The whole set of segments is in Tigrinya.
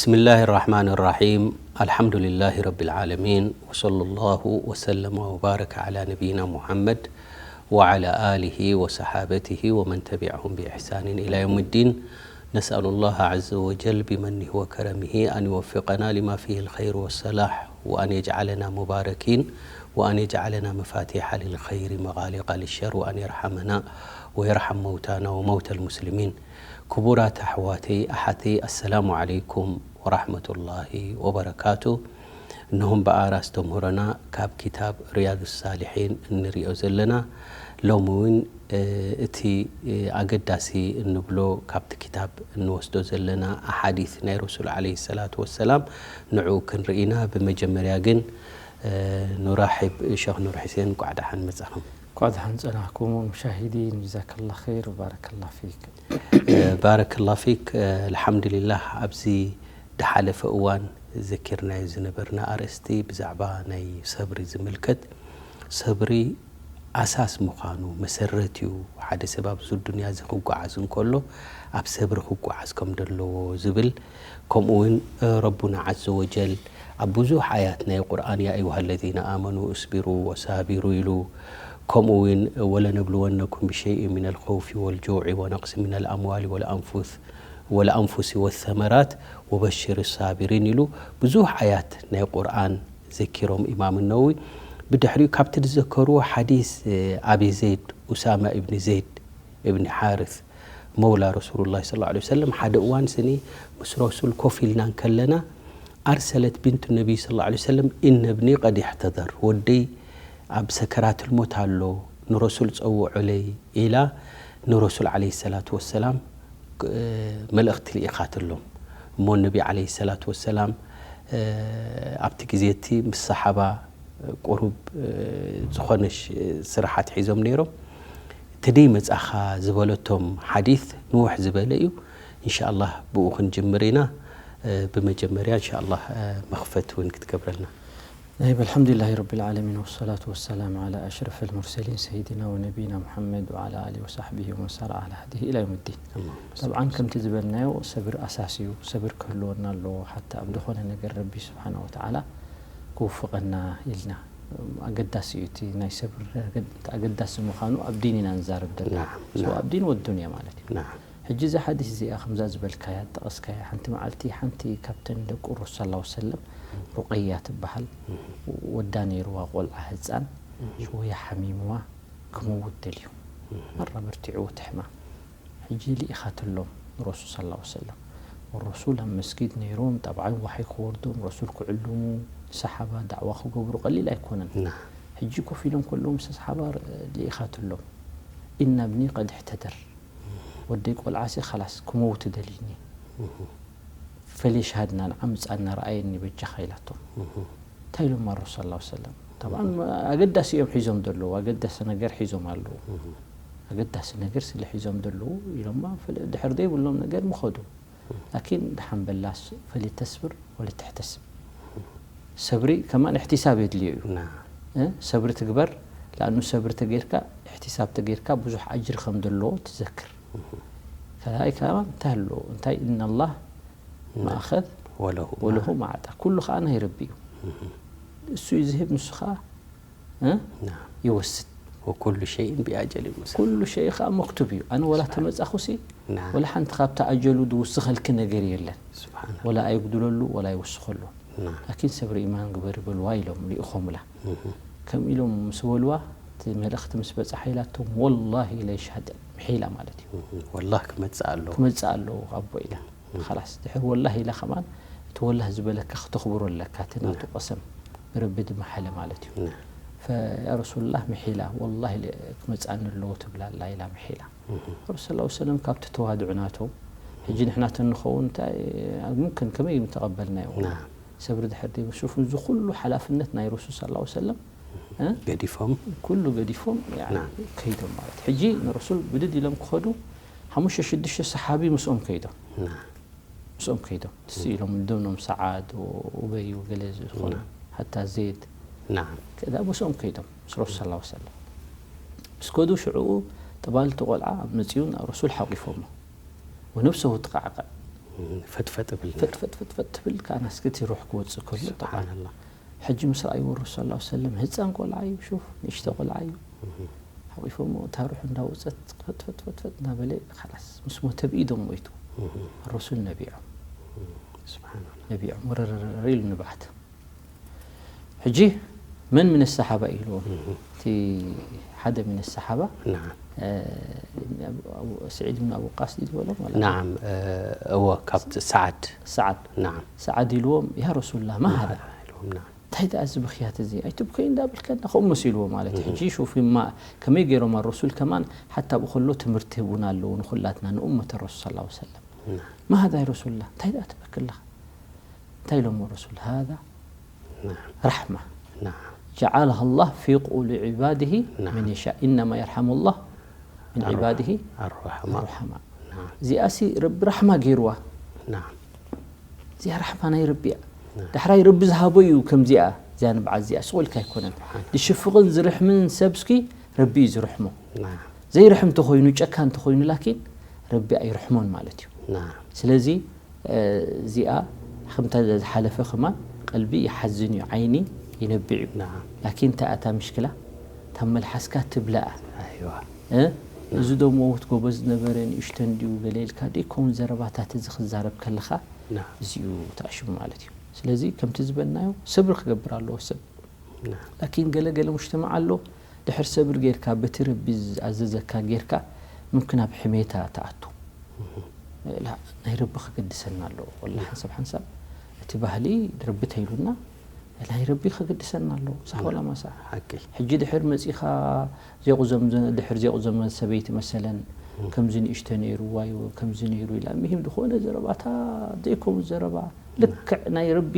بسم الله الرحمن الرحيم. الحمد لله رب العالمين، وصلى الله وسلم وبارك على نبينا محمد وعلى آله وصحابته ومن تبعهم بإحسان إلى يوم الدين. نسأل الله عز وجل بمنه وكرمه أن يوفقنا لما فيه الخير والصلاح، وأن يجعلنا مباركين، وأن يجعلنا مفاتيح للخير مغالق للشر، وأن يرحمنا ويرحم موتانا وموتى المسلمين. ክቡራት ኣሕዋተይ ኣሓተይ፣ ኣሰላሙ ዓለይኩም ወራሕመቱላሂ ወበረካቱ። እነሆም ብኣር ኣስተምህሮና ካብ ኪታብ ሪያዱ ሳሊሒን እንሪኦ ዘለና። ሎሚ እውን እቲ ኣገዳሲ እንብሎ ካብቲ ኪታብ እንወስዶ ዘለና ኣሓዲት ናይ ረሱል ዓለይሂ ሰላቱ ወሰላም ንዕኡ ክንርኢና። ብመጀመርያ ግን ኑራሒብ ሸኽ ኑር ሕሴን፣ እንቋዕ ደሓን መጻኹም። እንኳዕ ደሓን ጸናሕኩም። ሙሻሂዲን ጀዛከላ ኸይር፣ ባረከላ ፊክ። ባረከላ ፊክ። ኣልሓምዱሊላህ፣ ኣብዚ ድሓለፈ እዋን ዘኪርናዮ ዝነበርና ኣርእስቲ ብዛዕባ ናይ ሰብሪ ዝምልከት፣ ሰብሪ ኣሳስ ምዃኑ፣ መሰረት እዩ። ሓደ ሰብ ኣብዚ ዱንያ እዚ ክጓዓዝ እንከሎ ኣብ ሰብሪ ክጓዓዝ ከም ዘለዎ ዝብል፣ ከምኡ እውን ረቡና ዓዘ ወጀል ኣብ ብዙሕ ኣያት ናይ ቁርኣን፣ يا أيها الذين آمنوا اصبروا وصابروا ኢሉ፣ ከምኡ እውን ولنبلونكم بشيء من الخوف والجوع ونقص من الأموال والأنفس والأنفس والثمرات وبشر الصابرين ኢሉ ብዙሕ ኣያት ናይ ቁርኣን ዘኪሮም ኢማም ነወዊ። ብድሕሪኡ ካብቲ ዝዘከርዎ ሓዲስ ኣቢ ዘይድ ኡሳማ እብኒ ዘይድ እብኒ ሓርስ መውላ ረሱሉላህ ሰለላሁ ዐለይሂ ወሰለም፣ ሓደ እዋን ስኒ ምስ ረሱል ኮፍ ኢልና እንከለና፣ ኣርሰለት ቢንቱ ነቢይ ሰለላሁ ዐለይሂ ወሰለም፣ "ኢነ ብኒ ቀድ ኢሕተደር፣ ወደይ ኣብ ሰከራትል ሞት ኣሎ፣ ንረሱል ጸውዑለይ" ኢላ ንረሱል ዐለይሂ ሰላቱ ወሰላም መልእኽቲ ልኢኻትሎም። እሞ ነቢ ዐለይሂ ሰላቱ ወሰላም ኣብቲ ግዜ እቲ ምስ ሰሓባ ቁሩብ ዝኾነ ስራሓት ሒዞም ነይሮም። "ተደይ መጻኻ?" ዝበለቶም ሓዲስ ንውሕ ዝበለ እዩ። እንሻኣላህ ብኡ ክንጅምር ኢና። ብመጀመርያ እንሻኣላህ መኽፈት እውን ክትገብረልና። طيب، الحمد لله رب العالمين، والصلاة والسلام على أشرف المرسلين سيدنا ونبينا محمد وعلى آله وصحبه ومن سار على هديه إلى يوم الدين. اللهم صل طبعا وسلم. ከምቲ ዝበልናዮ ሰብር ኣሳስ እዩ። ሰብር ክህልወና ኣለዎ፣ ሓታ ኣብ ዝኾነ ነገር ረቢ ስብሓነ ወተዓላ ክውፍቐና ኢልና። ኣገዳሲ እዩ እቲ ናይ ሰብር ኣገድ-፣ ኣገዳሲ ምዃኑ ኣብ ዲን ኢና ንዛረብ ዘለና። ናም፣ ሰው ናም። ኣብ ዲን ወዱንያ ማለት እዩ። ናም። ሕጂ እዛ ሓዲስ እዚኣ ከምዛ ዝበልካያ፣ ጠቐስካያ፣ ሓንቲ መዓልቲ ሓንቲ ካብተን ደቁ ረሱል ሰለላሁ ዐለይሂ ወሰለም፣ ሩቀያ ትበሃል፣ ወዳ ነይርዋ ቆልዓ ህፃን፣ ሽወያ ሓሚምዋ ክመውት ደልዩ። መራ በርቲዕዎ እቲ ሕማም። ሕጂ ልኢኻትሎም ንረሱል ሰለላሁ ዐለይሂ ወሰለም። ወረሱል ኣብ መስጊድ ነይሮም፣ ጠብዓን ዋሕይ ክወርዶም፣ ረሱል ክዕልሙ፣ ንሰሓባ ዳዕዋ ክገብሩ ቀሊል ኣይኮነን። ናም። ሕጂ ኮፍ ኢሎም ከለዉ ምስ ሰሓባ ልኢኻትሎም። "ኢነ ብኒ ቀድ ኢሕተደር፣ ወደይ ቆልዓሲ ኻላስ ክመውት ደልዩኒ፣ ፈሊየሽሃድና፣ ንዓ ምጻና ረኣየኒ በጃኻ" ኢላቶም። እንታይ ኢሎም ረሱል ሰለላሁ ዐለይሂ ወሰለም? ጠብዓን ኣገዳሲ እዮም ሒዞም ዘለዉ፣ ኣገዳሲ ነገር ሒዞም ኣለዉ። ኣገዳሲ ነገር ስለ ሒዞም ዘለዉ ኢሎማ፣ ፈለ-፣ ድሕር ዘይብሎም ነገር ምኸዱ። ላኪን ደሓን በላስ ፈሊተስብር ወለተሕተስብ። ሰብሪ ከማን እሕቲሳብ የድልዮ እዩ። ናም። እ? ሰብሪ ትግበር፣ ለኣኑ ሰብሪ ተጌርካ፣ እሕቲሳብ ተጌርካ ብዙሕ ኣጅሪ ከም ዘለዎ ትዘክር። ካልኣይ ከማን እንታይ ኣሎ? እንታይ፣ ኢነላህ ናም። ማእኸዝ ወለሁ ወለሁ ማዕጣ። ኩሉ ከዓ ናይ ረቢ እዩ። እሱ እዩ ዝህብ፣ ንሱ ከዓ፣ እ? ናም። ይወስድ። ወኩሉ ሸይን ቢኣጀሊን ሙሰማ። ኩሉ ሸይ ከዓ መክቱብ እዩ። ኣነ ወላ ተመጻኹሲ፣ ናም። ወላ ሓንቲ ካብታ ኣጀሉ ዝውስኸልኪ ነገር የለን። ስብሓን ወላ ኣየጉድለሉ፣ ወላ ይውስኸሉ። ናም። ላኪን ሰብሪ ኢማን ግበሪ በልዋ ኢሎም ልኢኾምላ። እህ። ከም ኢሎም ምስ በልዋ፣ እቲ መልእኽቲ ምስ በጻሓ ኢላቶም፣ ወላሂ ለይሻጢ፣ ምሒላ ማለት እዩ። እህ። ወላህ ክመጽእ ኣለዎ። ክመጽእ ኣለዎ ኣቦ ኢላ። እህ። ኻላስ፣ ድሕሪ ወላህ ኢላ ከማን፣ እቲ ወላህ ዝበለካ ክተኽብሮ ኣለካ፣ እቲ ናቱ ናም። ቀሰም ንረቢ ዝመሓለ ማለት እዩ። ናም። ፈ-፣ ያ ረሱሉላህ ምሒላ፣ ወላሂ ለ-፣ ክመጽኣኒ ኣለዎ ትብላ ኣላ ኢላ ምሒላ። እህ። ረሱል ሰለላሁ ዐለይሂ ወሰለም ካብቲ ተዋድዑ ናቶም፣ ሕጂ ንሕና ተንኸውን እንታይ፣ ሙምክን ከመይ ምተቐበልናዮ? ናም። ሰብሪ ድሕር ደይ፣ ሹፉ፣ እዚ ኩሉ ሓላፍነት ናይ ረሱል ሰለላሁ ዐለይሂ ወሰለም፣ እ? ገዲፎም። ኩሉ ገዲፎም፣ ያኒ፣ ናም። ከይዶም ማለት። ሕጂ ንረሱል ብድድ ኢሎም ክኸዱ፣ ሓሙሽተ ሽዱሽተ ሰሓቢ ምስኦም ከይዶም። ናም። ምስኦም ከይዶም። ስኢሎም፣ ደኖም ሰዓድ፣ ኡበይ፣ ገለ ዝኾኑ፣ ናም። ሓታ ዜድ። ናም። ከዛ ምስኦም ከይዶም፣ ምስ ረሱል ሰለላሁ ዐለይሂ ወሰለም። ምስ ከዱ ሽዑኡ፣ ጠባልቲ ቆልዓ መጺኡ ናብ ረሱል ሓቂፎሞ። ወነብሰሁ ትቃዕቃዕ። ፈጥፈጥ ብል ፈጥፈጥፈጥፈጥ ትብል ከኣ ናስክቲ ሩሕ ክወፅእ ከሎ ጠቃ ስብሓንላ ሕጂ ምስ ረኣይዎ ረሱል ላ ሰለም ህፃን ቆልዓ እዩ ሹፍ ንእሽተ ቆልዓ እዩ ሓቂፎሞ እታ ሩሕ እንዳወፀት ፈጥፈጥፈጥፈጥ እናበለ ላስ ምስ ሞተ ብኢዶም ሞይቱ ረሱል ነቢዖም ስብሓንላ ነቢዖም ወረረረረ ኢሉ ንብዓት ሕጂ መን ምን ሰሓባ ኢልዎ እቲ ሓደ ምን ሰሓባ ናም ስዒድ ብን ኣቡ ቃስ ዝበሎም ናም እወ ካብቲ ሰዓድ ሰዓድ ናም ሰዓድ ኢልዎም ያ ረሱሉላ ማ ሃዳ ኢልዎም ናም እንታይ ደኣ እዚ ብኽያት እዚ ኣይትብከይ እንዳበልከና ከምኡ መሲልዎ ማለት እዩ ሕጂ ሹፍ ማ ከመይ ገይሮም ረሱል ከማን ሓታ ኣብኡ ከሎ ትምህርቲ ህቡና ኣለዉ ንኹላትና ንኡመተ ረሱል ስ ሰለም ናም ማ ሃዳ ያ ረሱሉላ እንታይ ደኣ ትበክለኻ እንታይ ኢሎሞ ረሱል ሃዳ ናም ራሕማ ናም جعلها الله في قلوب عباده نعم. من يشاء إنما يرحم الله من عباده ኣርሓማ الرحماء ናም እዚኣሲ ረቢ ራሕማ ገይርዋ ናም እዚኣ ራሕማ ናይ ረቢ እያ ዳሕራይ ረቢ ዝሃቦ እዩ ከምዚኣ እዚኣ ንብዓት እዚኣ ስቕ ኢልካ ኣይኮነን ዝሽፍቕን ዝርሕምን ሰብ እስኪ ረቢ እዩ ዝርሕሞ ናም ዘይርሕም ተኾይኑ ጨካን ተኾይኑ ላኪን ረቢ ኣይርሕሞን ማለት እዩ ናም ስለዚ እዚኣ ከምታ ዝሓለፈ ከማን ቀልቢ ይሓዝን እዩ ዓይኒ ይነብዕ እዩ ናም ላኪን እንታይ ኣታ ምሽክላ ታብ መልሓስካ ትብለኣ ኣይዋ እ? እዚ ደሞ ወት ጎበዝ ነበረ ንእሽተን ድዩ ገለ ኢልካ ደይከውን ዘረባታት እዚ ክዛረብ ከለኻ ናም እዚኡ ተኣሽሙ ማለት እዩ ስለዚ ከምቲ ዝበልናዮ ሰብሪ ክገብር ኣለዎ ሰብ ናም ላኪን ገለ ገለ ሙጅተማዕ ኣሎ ድሕር ሰብሪ ጌርካ በቲ ረቢ ዝኣዘዘካ ጌርካ ምምክን ኣብ ሕሜታ ተኣቱ ላ ናይ ረቢ ከገድሰና ኣሎ ወላ ሓንሳብ ሓንሳብ እቲ ባህሊ ረቢ ተይሉና ናይ ረቢ ከገድሰና ኣሎ ሳሕ ወላ ማሳ ሓቂ ሕጂ ድሕር መፂኻ ዜቑዘም ድሕር ዜቑዘመ ሰበይቲ መሰለን ከምዚ ንእሽተ ነይሩ ዋይ ከምዚ ነይሩ ኢላ ምሂም ዝኾነ ዘረባታ ዘይከውን ዘረባ ልክዕ ናይ ረቢ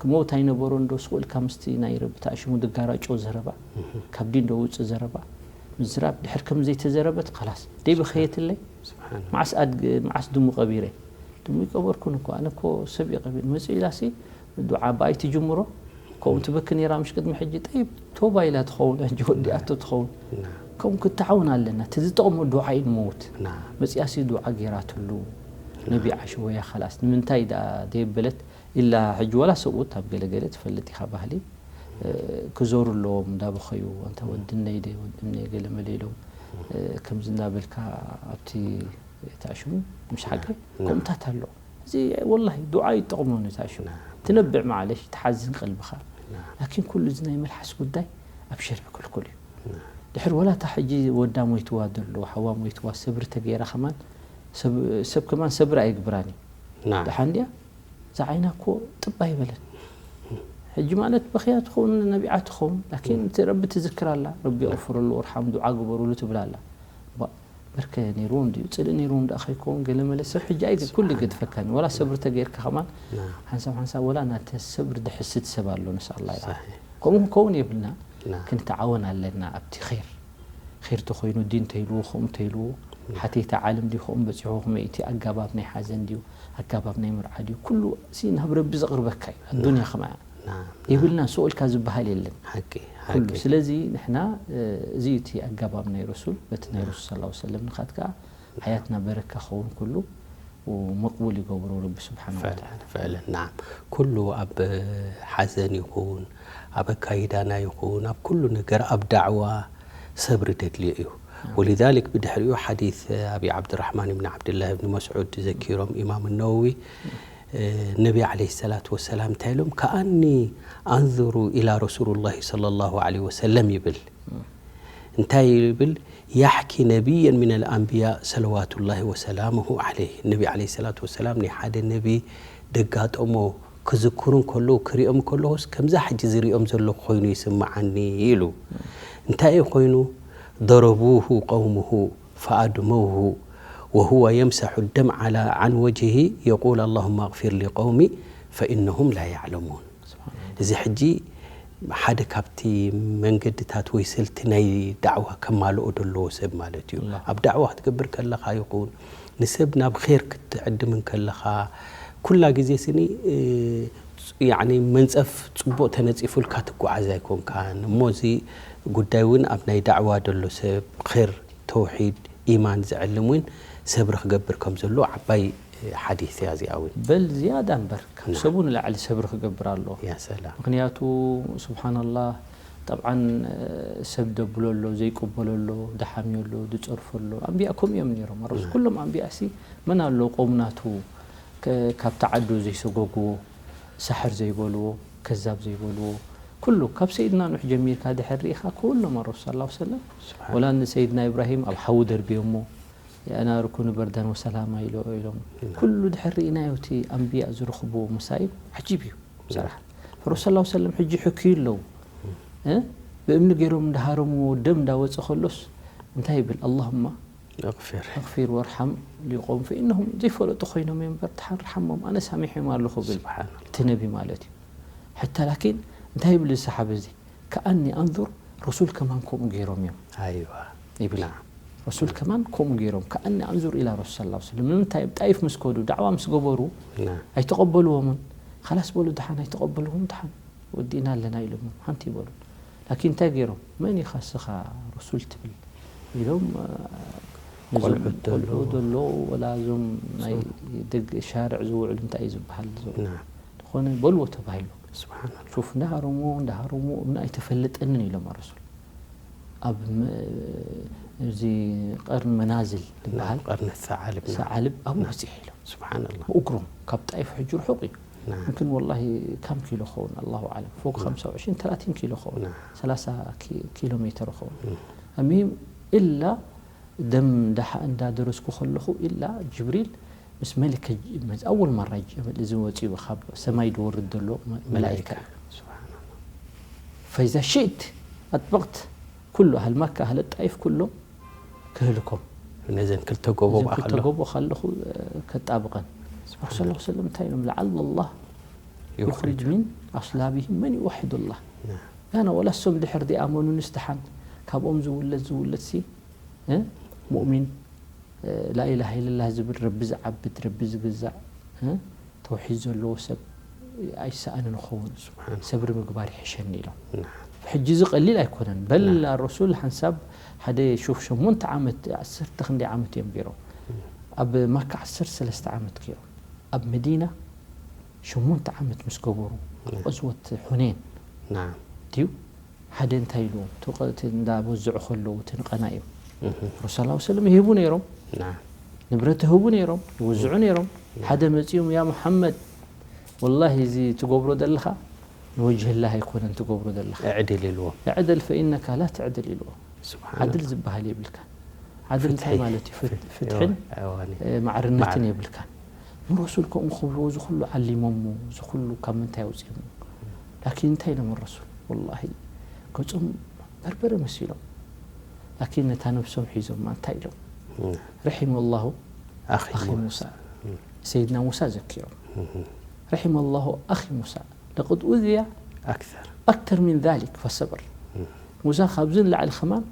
ክመውት ኣይነበሮ እንዶ ስቕ ኢልካ ምስቲ ናይ ረቢ ተኣሽሙ ድጋራጮ ዘረባ ካብ ዲን ዶ ውፅእ ዘረባ ምዝራብ ድሕር ከም ዘይተዘረበት ከላስ ደይ በኸየትለይ ስብሓን መዓስ ኣድግ መዓስ ድሙ ቀቢረ ድሙ ይቀበርኩን እኮ ኣነ እኮ ሰብ ይቀቢር መፅእ ኢላሲ ዱዓ ብኣይ ትጅምሮ ከምኡ ትበኪ ነይራ ምሽ ቅድሚ ሕጂ ጠይብ ቶባ ኢላ ትኸውን ሕጂ ወዲኣቶ ትኸውን ከም ክትዓውን ኣለና እቲ ዝጠቕሞ ዱዓ እዩ ንመውት ና መፅያሲ ዱዓ ገይራትሉ ነቢዓ ሽወያ ኻላስ ንምንታይ ደኣ ደየበለት ኢላ ሕጂ ዋላ ሰብኡት ኣብ ገለገለ ትፈልጥ ኢኻ ባህሊ ክዞሩ ኣለዎም እንዳበኸዩ ኣንታ ወድነይ ደ ወድነይ ገለ መለ ኢሎም ከምዚ እንዳበልካ ኣብቲ ታሽሙ ምሽ ሓቂ ከምታት ኣሎ እዚ ወላሂ ዱዓ ይጠቕሞን ታሽሙ ትነብዕ ማዕለሽ ትሓዝን ቀልብኻ ላኪን ኩሉ እዚ ናይ መልሓስ ጉዳይ ኣብ ሸርዒ ክልኩል እዩ ድሕር ወላ እታ ሕጂ ወዳ ሞይትዋ ዘሎ ሓዋ ሞይትዋ ሰብሪ ተገይራ ከማን ሰብ ከማን ሰብሪ ኣይግብራን እዩ ና ደሓን ድያ እዛ ዓይና እኮ ጥብ ኣይበለን ሕጂ ማለት በኽያ ትኸውን ነቢዓ ትኸውን ላኪን እቲ ረቢ ትዝክር ኣላ ረቢ የቕፍረሉ ወርሓም ዱዓ ግበሩሉ ትብል ኣላ ባ- በርከ ነይርዎም ድዩ ፅልእ ነይርዎም ደኣ ከይከውን ገለ መለ ሰብ ሕጂ ኣይ ኩሉ ገድፈካኒ ወላ ሰብሪ ተገይርካ ከማን ሓንሳብ ሓንሳብ ወላ ናተ ሰብሪ ድሕስት ሰብ ኣሎ ንስኣላ ኢላ صحيح ከምኡ ክኸውን የብልና نعم ክንተዓወን ኣለና ኣብቲ ር ር ተኮይኑ ዲን ተይልዎ ከምኡ ተይልዎ ሓተይቲ ዓለም ድዩ ከምኡ በፂሑ ከመይ እቲ ኣጋባብ ናይ ሓዘን ድዩ ኣጋባብ ናይ መርዓ ድዩ ኩሉ ሲ ናብ ረቢ ዘቕርበካ እዩ ኣዱንያ ከማ نعم የብልና ስቕ ኢልካ ዝበሃል የለን ሓቂ ኩሉ ሓቂ ስለዚ ንሕና እዚ እቲ ኣጋባብ ናይ ረሱል በቲ ናይ ረሱል ስ ሰለም ንኻት ከዓ ሓያትና በረካ ኸውን ኩሉ መቕቡል ይገብሮ ረቢ ስብሓን ወተዓላ فعلا نعم ኩሉ ኣብ ሓዘን ይኹን ኣብ ኣካይዳና ይኹን ኣብ ኩሉ ነገር ኣብ ዳዕዋ ሰብሪ ደድልዮ እዩ ولذلك ብድሕሪኡ ሓዲث ኣቢ ዓብድራሕማን ብን ዓብድላህ ብን መስዑድ ዘኪሮም ኢማም ነወዊ ነቢ عليه الصلاة والسلام እንታይ ኢሎም كأني أنظر إلى رسول الله صلى الله عليه وسلم ይብል እንታይ ይብል يحكي نبيا من الأنبياء صلوات الله وسلامه عليه ነቢ عليه الصلاة والسلام ናይ ሓደ ነቢ ደጋጠሞ ክዝክሩ እንከለዉ ክሪኦም ከለኹስ ከምዛ ሕጂ ዝሪኦም ዘለኹ ኮይኑ ይስምዓኒ ኢሉ እንታይ እዩ ኮይኑ ضربوه قومه فأدموه وهو يمسح الدم على عن وجهه يقول اللهم اغفر لقومي فإنهم لا يعلمون እዚ ሕጂ ሓደ ካብቲ መንገድታት ወይ ስልቲ ናይ ዳዕዋ ከማልኦ ዘለዎ ሰብ ማለት እዩ ኣብ ዳዕዋ ክትገብር ከለኻ ይኹን ንሰብ ናብ ር ክትዕድም ከለኻ ኩላ ግዜ ስኒ መንፀፍ ፅቡቅ ተነፂፉልካ ትጓዓዝ ኣይኮንካን እሞ እዚ ጉዳይ እውን ኣብ ናይ ዳዕዋ ደሎ ሰብ ር ተውሒድ ኢማን ዘዕልም እውን ሰብሪ ክገብር ከም ዘሎ ዓባይ ሓዲስ እያ እዚኣ እውን። በል ዝያዳ እምበር ካብ ሰቡ ንላዕሊ ሰብሪ ክገብር ኣለዎ። ያ ሰላም። ምክንያቱ ስብሓንላህ፣ ጠብዓን ሰብ ደብሎ ኣሎ፣ ዘይቅበሎ ኣሎ፣ ድሓምዮ ኣሎ፣ ድፀርፎ ኣሎ። ኣንቢያ ከምኡ እዮም ነይሮም። ኣረሱ ኩሎም ኣንቢያ ሲ መን ኣሎ ቆም ናቱ ከ- ካብቲ ዓዱ ዘይሰጎግዎ፣ ሳሕር ዘይበልዎ፣ ከዛብ ዘይበልዎ፣ ኩሉ ካብ ሰይድና ኑሕ ጀሚርካ ድሕር ርኢኻ ኩሎም ኣረሱ ሰለላሁ ሰለም። ወላ ንሰይድና ኢብራሂም ኣብ ሓዊ ደርብዮሞ፣ የእናርኩኒ በርዳን ወሰላማ ኢሎ- ኢሎም። ኩሉ ድሕር ርኢናዮ እቲ ኣንቢያ ዝረኽብዎ መሳኢብ ዓጂብ እዩ። ብሰራሕ ረሱል ሰለላሁ ሰለም ሕጂ ሕክዩ ኣለዉ። እ? ብእምኒ ገይሮም እንዳሃረምዎ ደም እንዳወፀ ከሎስ እንታይ ይብል? ኣላሁማ እቕፊር እኽፊር ወርሓም ሊቆም ፈኢነሁም ዘይፈለጡ ኮይኖም እዮም እምበር ድሓን ርሓሞም ኣነ ሳሚሖም ኣለኹ ብል ስብሓንላህ። እቲ ነቢ ማለት እዩ። ሕታ ላኪን እንታይ ይብል እዚ ሰሓቢ እዚ? ከኣኒ ኣንዙር ረሱል ከማን ከምኡ ገይሮም እዮም ኣይዋ ይብል። ረሱል ከማን ከምኡ ገይሮም ከኣኒ ኣንዙር ኢላ ረሱል ሰለላሁ ዐለይሂ ወሰለም። ንምንታይ? ኣብ ጣይፍ ምስ ከዱ ዳዕዋ ምስ ገበሩ ና ኣይተቐበልዎምን። ኻላስ በሉ ድሓን ኣይተቐበልዎም ድሓን ወዲእና ኣለና ኢሎም ሓንቲ ይበሉ። ላኪን እንታይ ገይሮም? መን ኢኻ እስኻ ረሱል ትብል ኢሎም ነዞም ቆልዑት ዘለዉ። ቆልዑ ዘለዉ ወላ እዞም ናይ ደግ ሻርዕ ዝውዕሉ እንታይ እዩ ዝበሃል ዞም ና ዝኾነ በልዎ ተባሂሉ። ስብሓንላህ። ሹፍ እንዳሃረምዎ እንዳሃረምዎ እምነ ኣይተፈለጠንን ኢሎም ኣረሱል። ኣብ መ- እዚ ቀርን መናዝል ዝበሃል ቀርኒ ሰዓልብ ና ሰዓልብ ኣብኡ በፂሑ ኢሎም ስብሓንላህ። ብእግሮም ካብ ጣይፍ ሕጂ ርሑቕ እዩ። ና ምክን ወላሂ ካም ኪሎ ኸውን ኣላሁ ዓለም ፎቅ ከምሳ ወዕሽን ተላቲን ኪሎ ኸውን ና ሰላሳ ኪ- ኪሎ ሜትር ኸውን ኣሚም ኢላ ደም ዳሓ እንዳደረስኩ ከለኹ ኢላ ጅብሪል ምስ መለከ ጅ- መዝ- ኣወል መራ ጅ- እዚ ወፂኡ ካብ ሰማይ ዝወርድ ዘሎ መ- መላይካ እዩ። ስብሓንላህ። ፈይዛ ሽእት ኣጥበቕት ኩሉ ኣህል ማካ ኣህል ጣይፍ ኩሎም ክህልኮም ነዘን ክልተ ጎቦ እዘን ብኣኸሎ ክልተ ጎቦ ካለኹ ከጣብቐን ረሱል ሰለላሁ ሰለም እንታይ ኢሎም ለዓል ላህ ዩኽሪጅ ሚን ኣስላቢሂም መን ይወሕዱ ላህ ና ያና ወላ እሶም ድሕር ዲኣመኑንስ ደሓን ካብኦም ዝውለድ ዝውለድ ሲ እ? ሙእሚን እ፣ ላኢላሃ ኢለላህ ዝብል ረቢ ዝዓብድ ረቢ ዝግዛእ እ? ተውሒድ ዘለዎ ሰብ ኣይሰኣንን ክኸውን ስብሓን ሰብሪ ምግባር ይሕሸኒ ኢሎም። ና ሕጂ እዚ ቀሊል ኣይኮነን። በል ረሱል ሓንሳብ ሓደ ሹፍ ሸሞንተ ዓመት ዓሰርተ ክንደይ ዓመት እዮም ገይሮም ኣብ ማካ ዓሰርተ ሰለስተ ዓመት ገይሮም ኣብ መዲና ሸሞንተ ዓመት ምስ ገበሩ ና ቐዝወት ሑኔን ና ድዩ ሓደ እንታይ ኢልዎም እቲ ቐ- እቲ እንዳበዝዑ ከለዉ እቲ ንቐናዮም ረሱል ሰለላሁ ሰለም ይህቡ ነይሮም ና ንብረት ይህቡ ነይሮም ይወዝዑ ነይሮም ሓደ መፂኦም ያ ሙሓመድ ወላሂ እዚ ትገብሮ ዘለኻ ንወጅህላህ ኣይኮነን ትገብሮ ዘለኻ እዕድል ኢልዎም እዕደል ፈኢነካ ላ ትዕድል ኢልዎም ስብሓን ዓድል ዝበሃል የብልካን ዓድል እንታይ ፍትሒ። ማለት እዩ ፍት- ፍትሒ ፍትሕን እዋኒ እ፣ ማዕርነትን ማዕረ- የብልካን ንረሱል ከምኡ ክብልዎ እዚ ኩሉ ዓሊሞሞ እዚ ኩሉ ካብ ምንታይ ኣውፅኦሞ ላኪን እንታይ ኢሎም ረሱል ወላሂ ገፆም በርበረ መሲሎም ላኪን ነታ ነብሶም ሒዞማ እንታይ ኢሎም ረሒመ ላሁ ኣኺ ኣኺ ሙሳ ሰይድና ሙሳ ዘኪሮም ረሒመ ላሁ ኣኺ ሙሳ ለቅድ ኡዝያ ኣክተር ኣክተር ሚን ዛሊክ ፈሰበር ሙሳ ካብዚ ንላዕሊ ከማን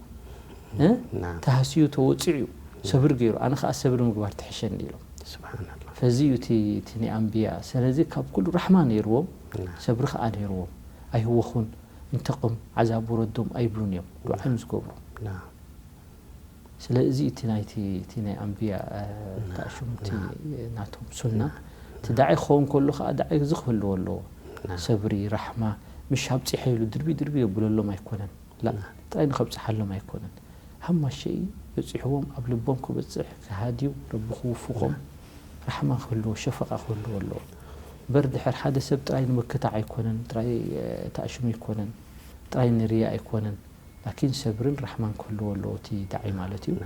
እ? ናም ተሃስዩ ተወፂዑ እዩ ሰብሪ ገይሩ ኣነ ከዓ ሰብሪ ምግባር ትሕሸኒ ኢሎም ስብሓንላ ፈዚ እዩ እቲ እቲ ናይ ኣንብያ ስለዚ ካብ ኩሉ ራሕማ ነይርዎም ናም ሰብሪ ከዓ ነይርዎም ኣይህወኹን እንተቕም ዓዛብ ውረዶም ኣይብሉን እዮም ዱዓ እዮም ዝገብሩ ናም ስለዚ እቲ ናይቲ እቲ ናይ ኣንብያ ተኣሽሙቲ ናቶም ሱና እቲ ዳዒ ክኸውን ከሎ ከዓ ዳዒ እዚ ክህልዎ ኣለዎ ሰብሪ ራሕማ ምሽ ኣብፂሐ ኢሉ ድርቢ ድርቢ የብለሎም ኣይኮነን ላ ጥራይ ንኸብፅሓሎም ኣይኮነን ሃማሸ እዩ በፂሕዎም ኣብ ልቦም ክበፅሕ ክሃድዩ ረቢ ክውፍቖም ራሕማ ክህልዎ ሸፈቓ ክህልዎ ኣለዎ በር ድሕር ሓደ ሰብ ጥራይ ንምክታዕ ኣይኮነን ጥራይ ተኣሽሙ ኣይኮነን ጥራይ ንርያ ኣይኮነን ላኪን ሰብርን ራሕማን ክህልዎ ኣለዎ እቲ ዳዒ ማለት እዩ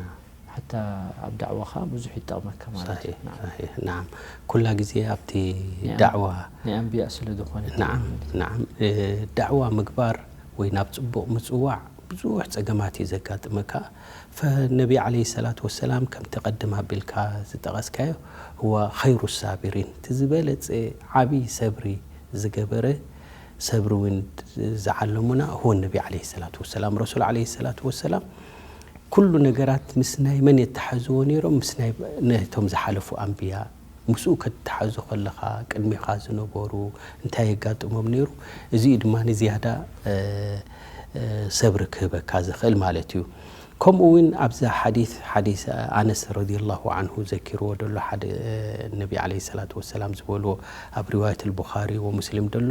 ሓታ ኣብ ዳዕዋኻ ብዙሕ ይጠቕመካ ማለት እዩ صحيح صحيح نعم ኩላ ግዜ ኣብቲ ዳዕዋ ናይ ኣንብያ ስለ ዝኾነ نعم نعم ዳዕዋ ምግባር ወይ ናብ ፅቡቕ ምፅዋዕ ብዙሕ ፀገማት እዩ ዘጋጥመካ ፈነቢ عليه الصلاة والسلام ከምቲ ቀድም ኣቢልካ ዝጠቐስካዮ هو خير الصابرين እቲ ዝበለፀ ዓብዪ ሰብሪ ዝገበረ ሰብሪ እውን ዝዓለሙና هو النبي عليه الصلاة والسلام ረሱል عليه الصلاة والسلام ኩሉ ነገራት ምስ ናይ መን የተሓዝዎ ነይሮም ምስ ናይ ነቶም ዝሓለፉ ኣንብያ ምስኡ ከተተሓዞ ከለኻ ቅድሚኻ ዝነበሩ እንታይ የጋጥሞም ነይሩ እዚ እዩ ድማ ዝያዳ ሰብሪ ክህበካ ዝኽእል ማለት እዩ ከምኡ እውን ኣብዛ ሓዲስ ሓዲስ ኣነስ ረዲየላሁ ዓንሁ ዘኪርዎ ደሎ ሓደ ነቢ ዓለይሂ ሰላቱ ወሰላም ዝበልዎ ኣብ ሪዋየት ኣልቡኻሪ ወሙስሊም ደሎ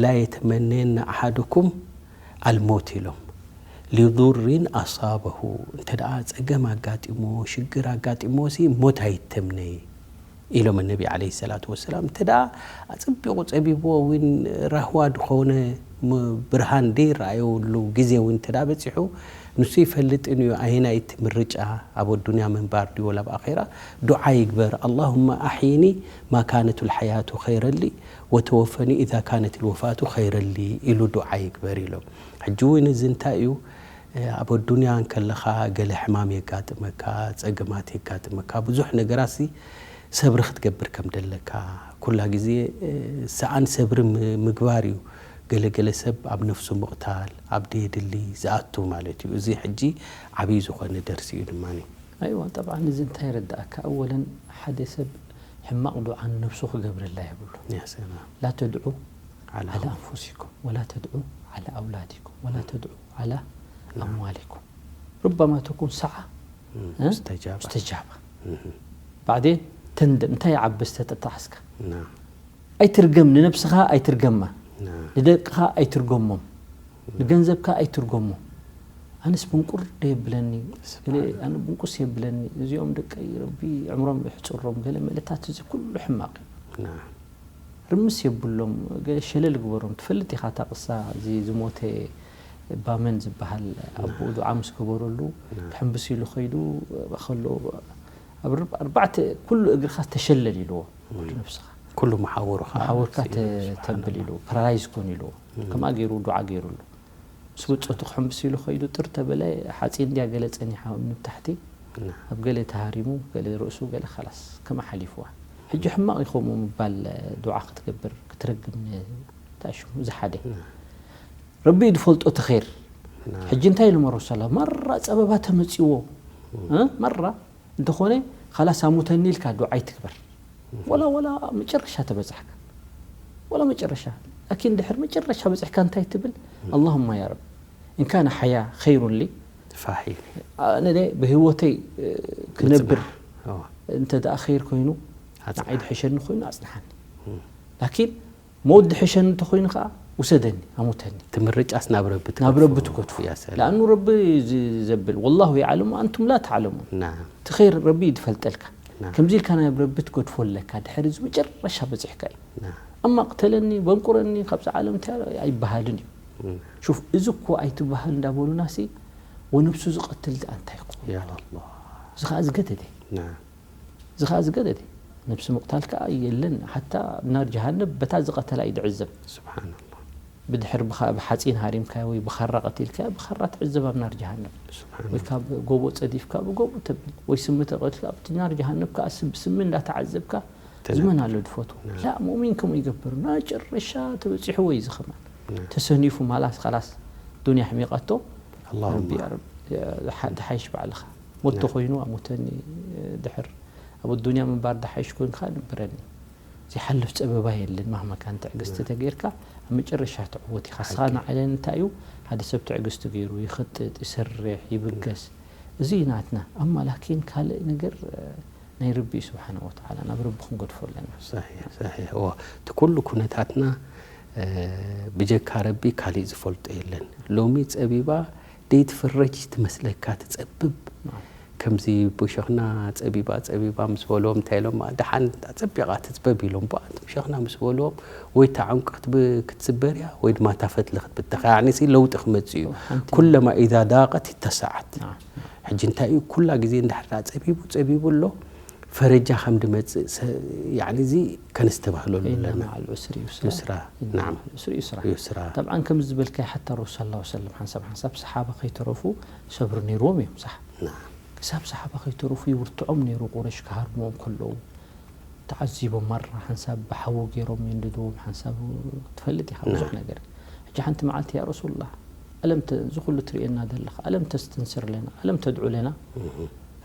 ላ የተመነየና ኣሓዱኩም ኣልሞት ኢሎም ሊዱሪን ኣሳበሁ እንተ ደኣ ጸገም ኣጋጢሞ ሽግር ኣጋጢሞ ሲ ሞት ኣይተምነይ ኢሎም ነቢ ዓለይሂ ሰላቱ ወሰላም። እንተ ደኣ ኣጸቢቑ ጸቢብዎ እውን ራህዋ ዝኾነ ም- ብርሃን ደይረኣየሉ ግዜ እውን እንተ ደኣ በጺሑ ንሱ ይፈልጥን እዩ ኣየናይ እቲ ምርጫ ኣብ ኣዱንያ ምንባር ድዩ ወላ ኣብ ኣኼራ። ዱዓ ይግበር ኣላሁመ ኣሕይኒ ማ ካነት ልሓያቱ ኸይረን ሊ ወተወፈኒ ኢዛ ካነት ልወፋቱ ኸይረን ሊ ኢሉ ዱዓ ይግበር ኢሎም። ሕጂ እውን እዚ እንታይ እዩ ኣብ ኣዱንያ እንከለኻ ገለ ሕማም የጋጥመካ፣ ጸገማት የጋጥመካ፣ ብዙሕ ነገራት ሲ ሰብሪ ክትገብር ከም ደለካ ኩላ ግዜ ሰኣን ሰብሪ ም- ምግባር እዩ። ገለ ገለ ሰብ ኣብ ነፍሱ ምቕታል ኣብ ደየድሊ ዝኣቱ ማለት እዩ። እዚ ሕጂ ዓብዪ ዝኾነ ደርሲ እዩ ድማ። ኣይዋ ጠብዓን እዚ እንታይ ይረዳእካ? ኣወለን ሓደ ሰብ ሕማቕ ዱዓ ንነብሱ ክገብረላ የብሉ። ያ ሰላም ላ ተድዑ ዓላ ዓላ ኣንፉሲኩም ወላ ተድዑ ዓላ ኣውላዲኩም ወላ ተድዑ ዓላ ኣምዋሊኩም ሩበማ ተኩን ሰዓ እ? ሙስተጃባ ሙስተጃባ ባዕዴን ተንድም እንታይ ይዓበስ ተጠጣሕስካ ና ኣይትርገም ንነብስኻ ኣይትርገማ ና ንደቅኻ ኣይትርገሞም ንገንዘብካ ኣይትርገሞ ኣነስ ብንቁር ዶ የብለኒ ገለ ኣነ ብንቁስ የብለኒ እዚኦም ደቀይ ረቢ ዕምሮም ይሕፅሮም ገለ ምእለታት እዚ ኩሉ ሕማቕ እዩ ና ርምስ የብሎም ገለ ሸለል ግበሮም ትፈልጥ ኢኻ እታ ቅሳ እዚ ዝሞተ ባመን ዝበሃል ኣቦኡ ዱዓ ምስ ገበረሉ ክሕምብስ ኢሉ ከይዱ ከሎ ኣብ ኣርባዕተ ኩሉ እግርኻ ተሸለል ኢልዎ ኩሉ ነብስኻ ኩሉ መሓውርኻ መሓውርካ ስኢኑ፣ ተብል ኢሉ ፓራላይዝ ኮን ኢልዎ ከምኣ ገይሩ ዱዓ ገይሩሉ ምስ ውፅእቱ ክሕምብስ ኢሉ ከይዱ ጥር ተበለ ሓፂን እንድያ ገለ ፀኒሓ እምኒ ብታሕቲ ና ኣብ ገለ ተሃሪሙ ገለ ርእሱ ገለ ካላስ ከማ ሓሊፍዋ ሕጂ ሕማቕ ይኸምኡ ምባል ዱዓ ክትገብር ክትረግም እንታይ ሽሙ እዚ ሓደ ረቢ እዩ ዝፈልጦ እቲ ኸይር ና ሕጂ እንታይ ኢሉ መረሱ ኣላ ማራ ፀበባ ተመፅዎ እ? ማራ እንተኾነ ካላስ ኣሙተኒ ኢልካ ዱዓ ይትግበር ወላ ወላ መጨረሻ ተበፃሕካ ወላ መጨረሻ ላኪን ድሕር መጨረሻ በፂሕካ እንታይ ትብል ኣላሁማ ያ ረብ እንካነ ሓያ ኸይሩን ሊ ፋሒ ኣነ ብህይወተይ ክነብር እዎ እንተ ደኣ ኸይር ኮይኑ ኣጽንሓ። ንዓይ ድሕሸኒ ኮይኑ ኣጽንሓኒ ላኪን መውት ድሕሸኒ እንተኾይኑ ከዓ ውሰደኒ ኣሙተኒ ትምርጫስ ናብ ረቢ ናብ ረቢ ትገድፎ ያ ሰላም ለኣኑ ረቢ ዝ- ዘብል ወላሁ የዕለሙ ኣንቱም ላ ተዕለሙን ና እቲ ኸይር ረቢ እዩ ዝፈልጠልካ ና ከምዚ ኢልካ ናብ ረቢ ትገድፎ ኣለካ ድሕሪ እዚ መጨረሻ በፂሕካ እዩ ና ኣማ ቅተለኒ በንቁረኒ ካብዚ ዓለም እንታይ ኣሎ ኣይበሃልን እዩ ና ሹፍ እዚ እኮ ኣይትበሃል እንዳበሉና ሲ ወነብሱ ዝቐትል ደኣ እንታይ ክኾን ያ ኣላህ እዚ ከዓ ዝገደደ ና እዚ ከዓ ዝገደደ ነብሲ ምቕታል ከዓ የለን ሓታ ኣብ ናር ጀሃነብ በታ ዝቐተላ እዩ ድዕዘብ ስብሓንላህ ብድሕር ብኻ- ብሓፂን ሃሪምካዮ ወይ ብኻራ ቀቲልካዮ ብኻራ ትዕዘብ ኣብ ናር ጀሃነብ ወይ ስብሓንላህ ካብ ጎቦ ፀዲፍካ ብጎቦ ተብል ወይ ስሚ ተቐትልካ ኣብቲ ናር ጀሃነብ ከዓ ስብ- ብስሚ እንዳተዓዘብካ ተነ- ዝመን ኣሎ ድፈቱ ላ ሙእሚን ከምኡ ይገብር መጨረሻ ተበፂሕዎ እዩ እዚ ከማን ተሰኒፉ ማላስ ካላስ ዱንያ ሕሚቐቶ ኣላሁማ ረቢ ያ ረብ ዝሓ- ዝሓይሽ ባዕልኻ ሞቶ ኮይኑ ኣሞተኒ ድሕር ኣብ ኣዱንያ ምንባር ዝሓይሽ ኮይንካ ንብረኒ ዘይሓልፍ ፀበባ የለን ማህመካን ትዕግስቲ ተገይርካ ኣብ መጨረሻ ትዕወት ኢኻ ስኻ ንዓለን እንታይ እዩ ሓደ ሰብ ትዕግስቲ ገይሩ ይኸጥጥ ይሰርሕ ይብገስ እዚ እዩ ናትና ኣማ ላኪን ካልእ ነገር ናይ ረቢ እዩ ስብሓነ ወተዓላ ናብ ረቢ ክንገድፎ ኣለና صحيح صحيح እዋ እቲ ኩሉ ኩነታትና ብጀካ ረቢ ካሊእ ዝፈልጦ የለን። ሎሚ ጸቢባ ደይትፍረጅ ትመስለካ ትጸብብ ከምዚ ቦሸኽና ጸቢባ ጸቢባ ምስ በልዎም እንታይ ኢሎም ደሓን ጸቢቓ ትጽበብ ኢሎም ቧ ኣንቱም ሸኽና ምስ በልዎም ወይ እታ ዕንቁ ክትብ- ክትስበር እያ ወይ ድማ እታ ፈትሊ ክትብተኻ ያዕኒ ሲ ለውጢ ክመጽእ እዩ። ኩለማ ኢዛ ዳቀት ይተሰዓት ሕጂ እንታይ እዩ ኩላ ግዜ እንድሕር ደኣ ጸቢቡ ጸቢቡ ኣሎ ፈረጃ ከም ድመጽእ ሰ- ያዕኒ እዚ ከነስተባህለሉ ፈኢነ ኣለና። መዓል ዑስሪ ዩስራ ዩስራ ኢነ ናዓም መዓል ዑስሪ ዩስራ ዩስራ ጠብዓን ከምዚ ዝበልካዮ ሓታ ረሱል ሰለላሁ ዐለይሂ ወሰለም ሓንሳብ ሓንሳብ ሰሓባ ከይተረፉ ሰብሪ ነይርዎም እዮም ሳሕ ናዓም ክሳብ ሰሓባ ከይተረፉ ይብርትዖም ነይሩ ቁረሽ ክሃርምዎም ከለዉ ተዓዚቦም ማራ ሓንሳብ ብሓዊ ገይሮም የንድድዎም ሓንሳብ ትፈልጥ ኢኻ ብዙሕ ነገር ሕጂ ሓንቲ መዓልቲ ያ ረሱሉላህ ኣለም ተ- እዚ ኩሉ ትርእየና ዘለኻ ኣለም ተስትንስር ለና ኣለም ተድዑ ለና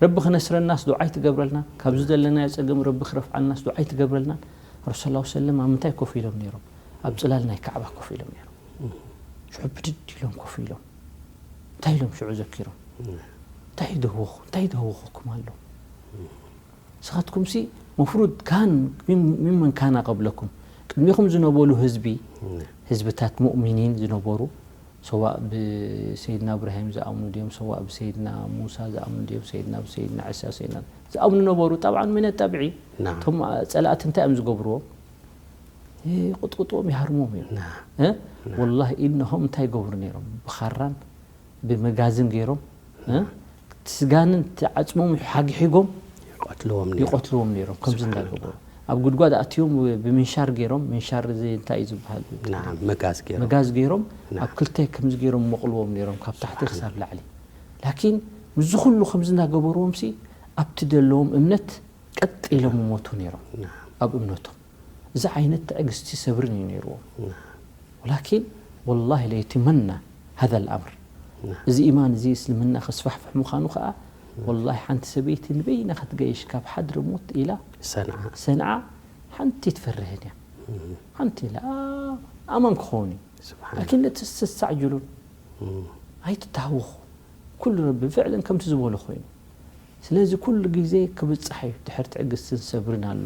ረቢ ክነስረናስ ዱዓ ኣይትገብረልና ካብዚ ዘለናዮ ጸገም ረቢ ክረፍዓልናስ ዱዓ ኣይትገብረልናን ረሱል ሰለላሁ ዐለይሂ ወሰለም ኣብ ምንታይ ኮፍ ኢሎም ነይሮም ኣብ ጽላል ናይ ካዕባ ኮፍ ኢሎም ነይሮም ሽዑ ብድድ ኢሎም ኮፍ ኢሎም እንታይ ኢሎም ሽዑ ዘኪሮም እንታይ ይደህወኹ እንታይ ይደህወኹኩም ኣሎ ንስኻትኩምሲ መፍሩድ ካን ሚመን ካና ቀብለኩም ቅድሚኹም ዝነበሉ ህዝቢ ህዝብታት ሙእሚኒን ዝነበሩ ሰዋእ ብሰይድና እብራሂም ዝኣምኑ ድዮም ሰዋእ ብሰይድና ሙሳ ዝኣምኑ ድዮም ሰይድና ብሰይድና ዕሳ ሰይድና ዝኣምኑ ነበሩ ጠብዓን ሚነ ጠብዒ እቶም ፀላእቲ እንታይ እዮም ዝገብርዎም ይቕጥቅጥዎም ይሃርሞም እዮም ወላሂ ኢነሆም እንታይ ይገብሩ ነይሮም ብኻራን ብመጋዝን ገይሮም ስጋንን ዓፅሞም ሓጊሒጎም ይቐትልዎም ነይሮም ከምዚ እንዳገበሩ ኣብ ጉድጓድ ኣትዮም ብምንሻር ገይሮም ምንሻር እዚ እንታይ እዩ ዝበሃል መጋዝ ገይሮም መጋዝ ገይሮም ኣብ ክልተ ከምዚ ገይሮም መቕልዎም ነይሮም ካብ ታሕቲ ክሳብ ላዕሊ ላኪን ምስዚ ኩሉ ከምዚ እንዳገበርዎም ሲ ኣብቲ ዘለዎም እምነት ቀጥ ኢሎም ሞቱ ነይሮም ኣብ እምነቶም እዚ ዓይነት ትዕግስቲ ሰብርን እዩ ነይርዎም ወላኪን ወላሂ ለየቲመና ሀذا الأمر እዚ ኢማን እዚ እስልምና ከስፋሕፍሕ ምዃኑ ከዓ ወላሂ ሓንቲ ሰበይቲ ንበይና ክትገይሽ ካብ ሓድረሞት ኢላ ሰንዓ ሓንቲ ትፈርህን እያ ሓንቲ ኢላ ኣማን ክኸውን እዩ ላኪን ለተስተስተዕጅሉን ኣይትታወኹ ኩሉ ረቢ ፍዕለን ከምቲ ዝበሎ ኮይኑ ስለዚ ኩሉ ግዜ ክብጻሕ እዩ ድሕር ትዕግስትን ሰብርን ኣሎ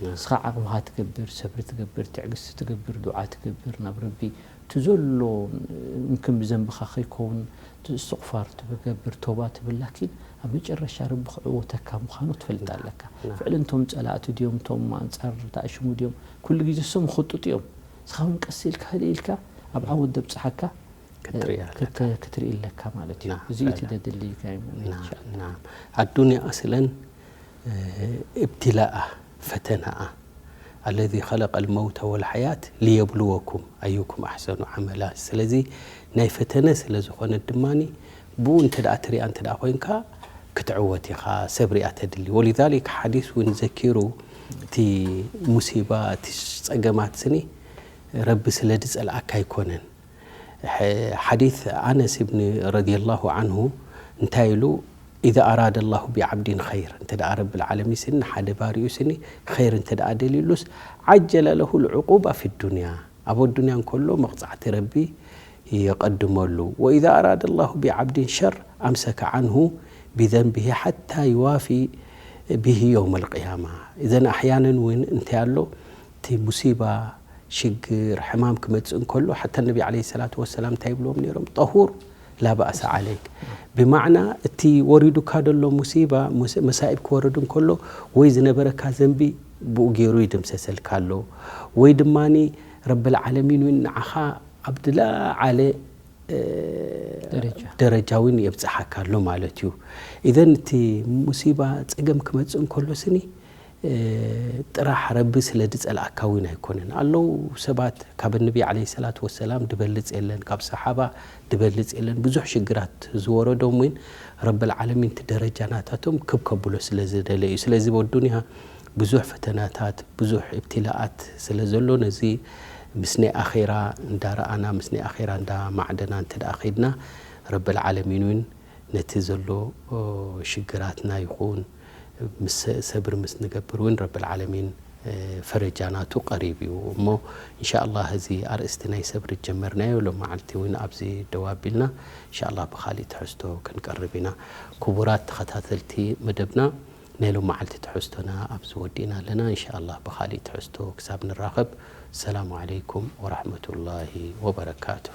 ንስኻ ዓቕምኻ ትገብር ሰብሪ ትገብር ትዕግስቲ ትገብር ዱዓ ትገብር ናብ ረቢ እቲ ዘሎ ምክን ብዘንብኻ ከይከውን እስትቕፋር ትገብር ቶባ ትብል ላኪን ኣብ መጨረሻ ረቢ ክዕወተካ ምዃኑ ትፈልጥ ኣለካ ፍዕሊ እንቶም ጸላእቲ ድዮም እቶም ኣንጻር ተኣሽሙ ድዮም ኩሉ ግዜ እሶም ይኽጥጡ እዮም ንስኻ እውን ቀስ ኢልካ ህልእ ኢልካ ኣብ ዓወት ደብጽሓካ ክትርኢ ኣለካ ማለት እዩ እዚ እዩ ትደድሊ ናይ ሙእሚን ኢንሻኣላህ ኣዱንያ ኣስለን ابتلاء ፈተናኣ الذي خلق الموت والحياة ليبلوكم أيكم أحسن عملا ስለዚ ናይ ፈተነ ስለ ዝኾነ ድማ ብኡ እንተ ደኣ ትሪኣ እንተ ደኣ ኮይንካ ክትዕወት ኢኻ ሰብ ሪኣ ተድሊ ولذلك ሓዲስ እውን ዘኪሩ እቲ ሙሲባ እቲ ጸገማት ስኒ ረቢ ስለ ድጸልኣካ ኣይኮነን ሓዲት ኣነስ ብን ረዲየላሁ ዓንሁ እንታይ ኢሉ إذا أراد الله بعبد خير እንተ ደኣ ረብል ዓለሚን ስኒ ንሓደ ባሪኡ ስኒ ኸይር እንተ ደኣ ደልዩሉስ ዓጀለ ለሁ ልዕቁባ ፊ ዱንያ ኣብ ኣዱንያ እንከሎ መቕጻዕቲ ረቢ የቐድመሉ وإذا أراد الله بعبد شر أمسك عنه بذنبه حتى يوافي به يوم القيامة إذا أحيانا እውን እንታይ ኣሎ እቲ ሙሲባ ሽግር፣ ሕማም ክመጽእ እንከሎ ሓታ ነቢ ዓለይሂ ሰላቱ ወሰላም እንታይ ይብልዎም ነይሮም? ጠሁር ላ በእሰ ዓለይክ። ብማዕና እቲ ወሪዱካ ደሎ ሙሲባ፣ መሳኢብ ክወርድ እንከሎ ወይ ዝነበረካ ዘንቢ ብኡ ገይሩ ይድምሰሰልካ ኣሎ ወይ ድማ ረብል ዓለሚን እውን ንዓኻ ኣብ ዝለዓለ ደረጃ እውን የብፅሓካ ኣሎ ማለት እዩ። ኢዘን እቲ ሙሲባ ፀገም ክመፅእ እንከሎ ስኒ ጥራሕ ረቢ ስለ ዝፀልኣካ እውን ኣይኮነን። ኣለዉ ሰባት ካብ ነቢ ዓለይሂ ሰላቱ ወሰላም ድበልፅ የለን፣ ካብ ሰሓባ ድበልፅ የለን። ብዙሕ ሽግራት ዝወረዶም እውን ረብል ዓለሚን እቲ ደረጃ ናታቶም ክብ ከብሎ ስለ ዝደለ እዩ። ስለዚ ኣብ ኣዱንያ ብዙሕ ፈተናታት፣ ብዙሕ እብትላኣት ስለ ዘሎ ነዚ ምስ ናይ ኣኼራ እንዳረኣና፣ ምስ ናይ ኣኼራ እንዳማዕደና እንተ ደኣ ኸይድና ረብል ዓለሚን እውን ነቲ ዘሎ ሽግራትና ይኹን ምስ ሰብሪ ምስ ንገብር እውን ረብል ዓለሚን ፈረጃ ናቱ ቀሪብ እዩ። እሞ እንሻኣላህ እዚ ኣርእስቲ ናይ ሰብሪ ጀመርናዮ ሎም መዓልቲ እውን ኣብዚ ደው ኣቢልና እንሻኣላህ ብኻሊእ ትሕዝቶ ክንቀርብ ኢና። ክቡራት ተኸታተልቲ መደብና ናይ ሎም መዓልቲ ትሕዝቶና ኣብዚ ወዲእና ኣለና። እንሻኣላህ ብኻሊእ ትሕዝቶ ክሳብ ንራኸብ ሰላሙ ዓለይኩም ወራሕመቱላሂ ወበረካቱ።